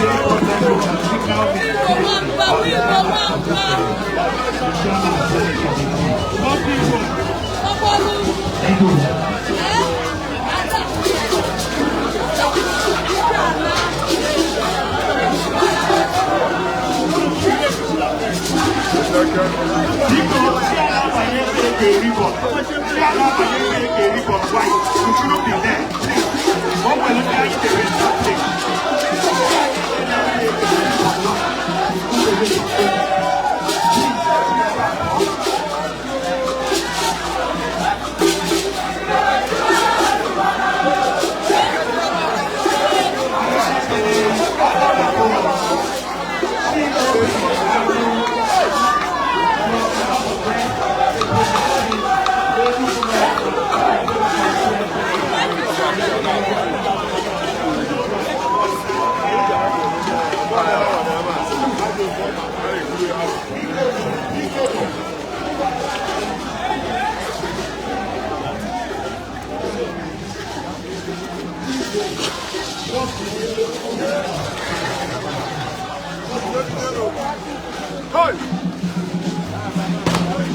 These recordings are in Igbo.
Igbo nwamba, Igbo nwamba. Ọkpọlụ. Ee? Ada. Biko, ndị a na-abanye ebe eke ribbon, ndị a na-abanye ebe eke ribbon white, you shouldn't be there. Please. O nwere ndị anyị tere na place. Ndị a na-ebe eke ribbon white.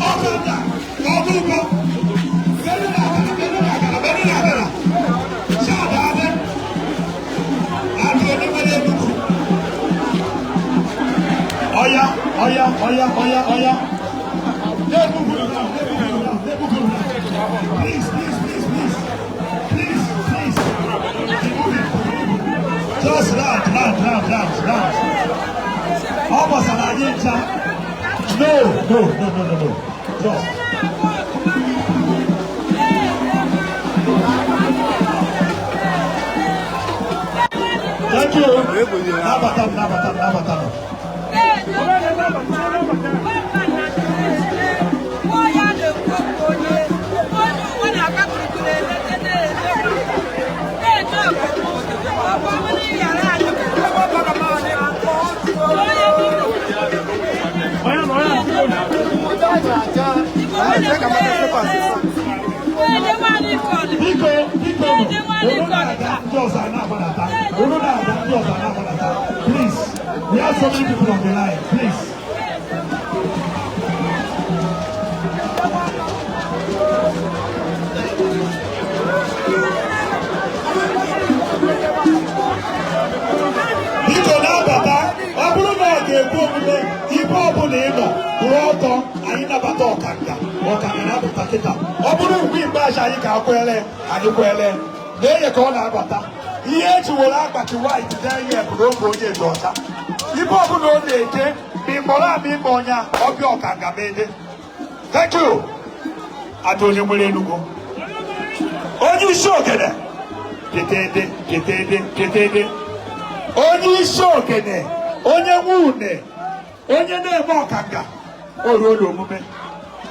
Ọ̀gàdà, ọ̀gụgọ, bẹ́ẹ̀ ní àgàrà, bẹ́ẹ̀ ní àgàrà, bẹ́ẹ̀ ní àgàrà. Ṣáàdà abẹ́, àti onímọ̀lẹ́ Enugu. Ọya, ọya, ọya, ọya, ọya. Na-ebugu now, na-ebugu now, na-ebugu now. Please, please, please, please. Please, please. Be moving, be moving. Just round, round, round, round, round. Ọ gbasara anyị ncha. No, no, no, no, no, no. Just. Thank you. Nabata m, nabata m, nabata m. Onye a na-ekwu okwu, onye onye ụwa na-aga gburugburu elete na-ele na-eje ọgụ ọgụ ọbụla yara anyị onye Biko, biko, unu na-aga, ndị ọzọ a na-agbadata. Unu na-aga, ndị ọzọ a na-agbadata. Please, we have so many people on the line. Please. Biko na-abata, ọ bụrụ na ọ ga-ekwe omume, ibe ọbụla ị nọ, kwụrụ ọtọ, anyị nabata ọkanga. Ọkanga na-apụta kịta. Ọ bụrụ mgbe ikpeazụ anyị ka akwele, anyị kwele. Na-enye ka ọ na-abata. Ihe eji were akpati white dee ihe bụ na oge onye dị ọcha. Ibe ọbụla ọ na-eke, ma ị kpọrọ ama ime ọnya, ọbịa ọkanga ma ede. Thank you. Ada onye nwere Enugu. Onye isi ogene. Ketede, ketede, ketede. Onye isi ogene, onye nwe une, onye na-eme ọkanga, o ruo n'omume.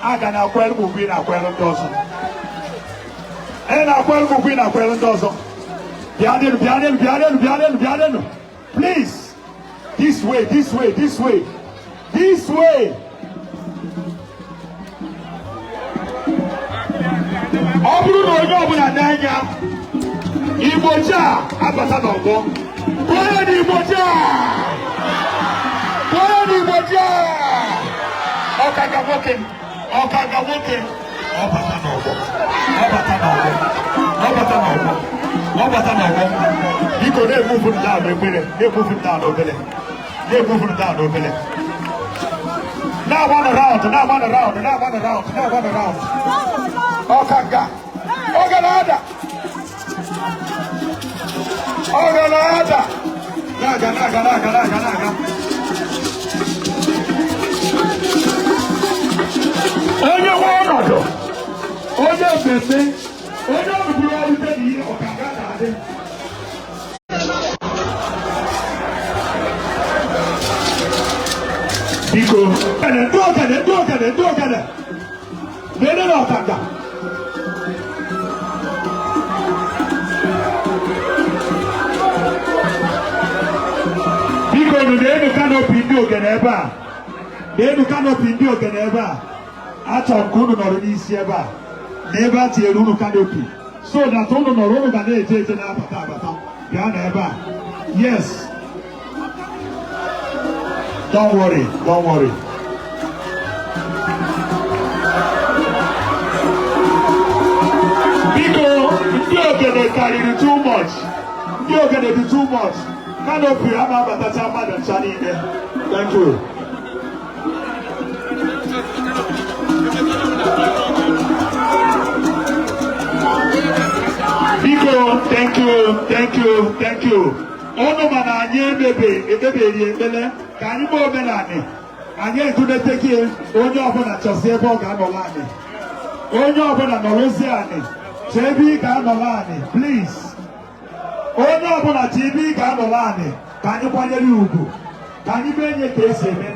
A ga na-akwere m ugwu, ị na-akwere ndị ọzọ. Ị na-akwere m ugwu, ị na-akwere ndị ọzọ. Bịa n'elu, bịa n'elu, bịa n'elu, bịa n'elu, bịa n'elu. Please. This way, this way, this way. This way. Ọ bụrụ na onye ọbụla n'anya Igbo jaa abata n'ọgbọ. Onye na Igbo jaa! Onye na Igbo jaa! Ọkanga nwoke, ọkanga nwoke, ọ bata n'ọgbọ, ọ bata n'ọgbọ, ọ bata n'ọgbọ, ọ bata n'ọgbọ. Biko na-emove down obere, na-emove down obere, na-emove down obere. Na-agba round, na-agba round, na-agba round, na-agba round. Ọkanga, ọ ga na-ada. Ọ ga na-ada. Na-aga, na-aga, na-aga, na-aga, na-aga. Onye nwe ọnọdụ, onye mmemme, onye ọbụbụrụ ọrụte na ihe ọkanga na-adị. Biko, ndị ogene, ndị ogene, ndị ogene, na-ere na ọkanga. Biko nụ, na-enu canopy ndị ogene ebe a. Na-enu canopy ndị ogene ebe a. Achọrọ m ka unu nọrọ n'isi ebe a. Na ebe a tinyere unu canopy. So that unu nọrọ, unu ga na-eje eje, na-abata abata. Bịa na ebe a. Yes. Don't worry, don't worry. Biko, ndị ogene karịrị too much. Ndị ogene dị too much. Canopy ama abatacha mmadụ ncha niile. Thank you. Biko, thank you, thank you, thank you. Ụnụ ma na anyị emebe ekpeberi ekpele ka anyị mee omenanị. Anyị eduneteke onye ọbụla chọsi ebe ọ ga-anọrọ anyị. Onye ọbụla nọrọzi anyị. Chọọ ebe ị ga-anọrọ anyị, please. Onye ọbụla chọọ ebe ị ga-anọrọ anyị ka anyị kwanyere ya ugwu. Ka anyị mee nye ka esi eme.